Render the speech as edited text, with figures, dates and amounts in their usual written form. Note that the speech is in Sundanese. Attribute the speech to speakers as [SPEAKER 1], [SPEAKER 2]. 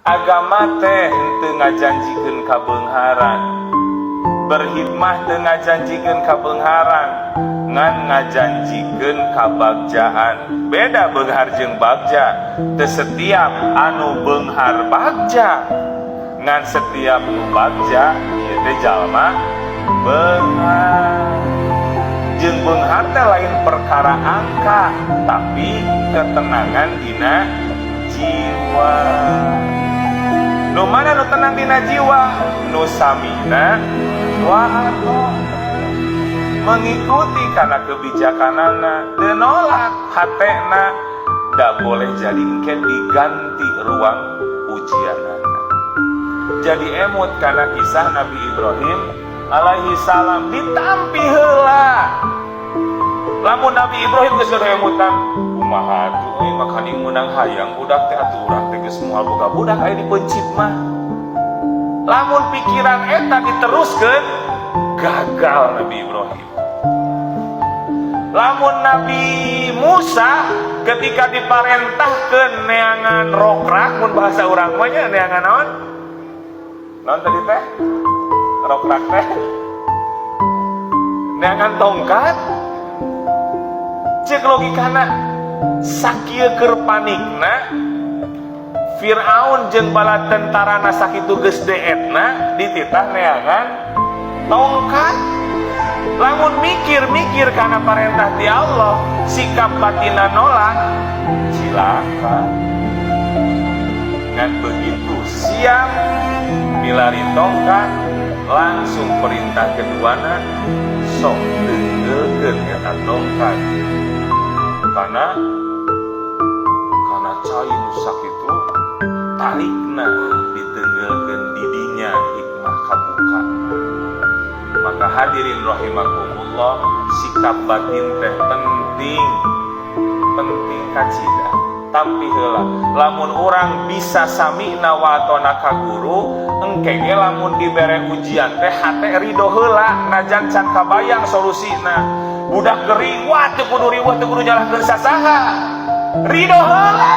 [SPEAKER 1] Agama teh henteu ngajanjikeun kabeungharan, berkhidmah teu ngajanjikeun kabeungharan, ngan ngajanjikeun kabagjaan. Beda beunghar jeung bagja. Teu setiap anu beunghar bagja, ngan setiap nu bagja ieu teh jalma beunghar. Jeung beunghar teh lain perkara angka, tapi ketenangan dina jiwa. Nu mana nu tenang dina jiwa? Nu sami'na wa mengikuti karena kebijakanana, teu nolak hatena. Da boleh jadi engke diganti ruang ujianana. Jadi emut karena kisah Nabi Ibrahim alaihi salam, ditampi heula. Lamun Nabi Ibrahim geus emutan, "Kumaha atuh euy, makaning meunang hayang budak teh, atuh urang teh geus moal boga budak aya dipeuncit mah." Lamun pikiran eta diteruskeun, gagal Nabi Ibrahim. Lamun Nabi Musa ketika diparentahkeun neangan rokrak, mun bahasa urang mah nya neangan naon? Naon tadi teh? Rokrak teh? Neangan tongkat. Cek logikana, sakieu keur panikna Fir'aun jeung bala tentarana, sakitu geus deetna, dititah neangan tongkat. Lamun mikir-mikir karena perintah ti Allah, sikap batina nolak, cilaka. Dan begitu siap milari tongkat, langsung perintah keduana, "Sok teunggeulkeun eta tongkat kana cai nu sakitu tarikna." Diteunggeulkeun, didinya hikmah kabuka. Maka hadirin rahimakumullah, sikap batin teh penting, penting. Kacida tampi heula. Lamun urang bisa sami'na wa atho'na ka guru, engke ge lamun dibere ujian teh hate ridho heula, najan can kabayang solusina. Budak gering, wah, teu kudu riweuh, teu kudu nyalahkeun sasaha, ridho heula.